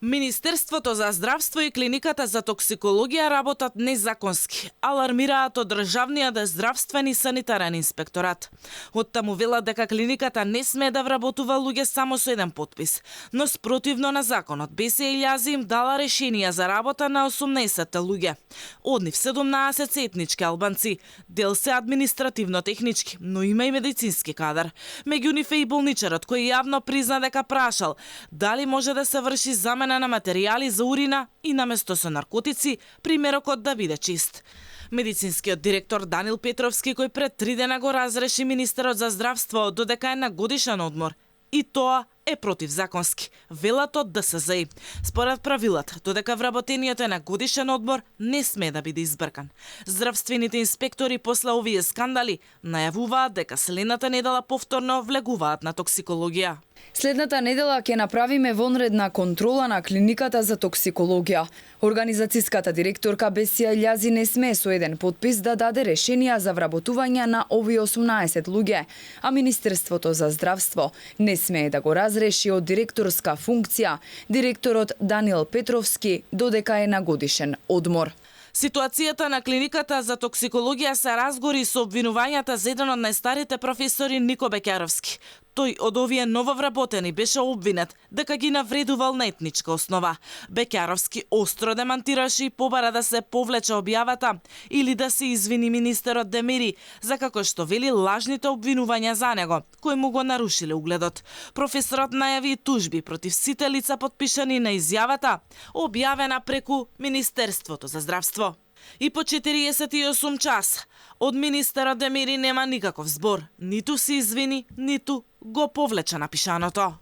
Министерството за здравство и клиниката за токсикологија работат незаконски, алармираат од Државниот здравствен и санитарен инспекторат. Оттаму велат дека клиниката не смее да вработува луѓе само со еден подпис, но спротивно на законот. БС Илјази им дала решенија за работа на 18 луѓе. Од нив 17 се етнички албанци, дел се административно-технички, но има и медицински кадар. Меѓу нив е и болничарот кој јавно призна дека прашал дали може да се врши замена на материјали за урина и наместо со наркотици, примерокот да биде чист. Медицинскиот директор Данил Петровски, кој пред 3 дена го разреши министерот за здравство додека е на годишен одмор, и тоа е противзаконски, велат од ДСЗИ. Според правилата, додека вработениот е на годишен одмор, не смее да биде избркан. Здравствените инспектори после овие скандали најавуваат дека следната недела повторно влегуваат на токсикологија. Следната недела ќе направиме вонредна контрола на клиниката за токсикологија. Организацијската директорка Бесија Илјази не смее со еден подпис да даде решенија за вработување на овие 18 луѓе, а Министерството за здравство не смее да го разреши од директорска функција директорот Данил Петровски додека е на годишен одмор. Ситуацијата на клиниката за токсикологија се разгори со обвинувањата за еден од најстарите професори Нико Бекјаровски. Тој од овие нововработени беше обвинет дека ги навредувал на етничка основа. Бекјаровски остро демантираше и побара да се повлече објавата или да се извини министерот Демири за како што вели лажните обвинувања за него, кои му го нарушиле угледот. Професорот најави тужби против сите лица потпишани на изјавата, објавена преку Министерството за здравство. И по 48 часа од министерот Демири нема никаков збор, ниту се извини, ниту го повлече напишаното.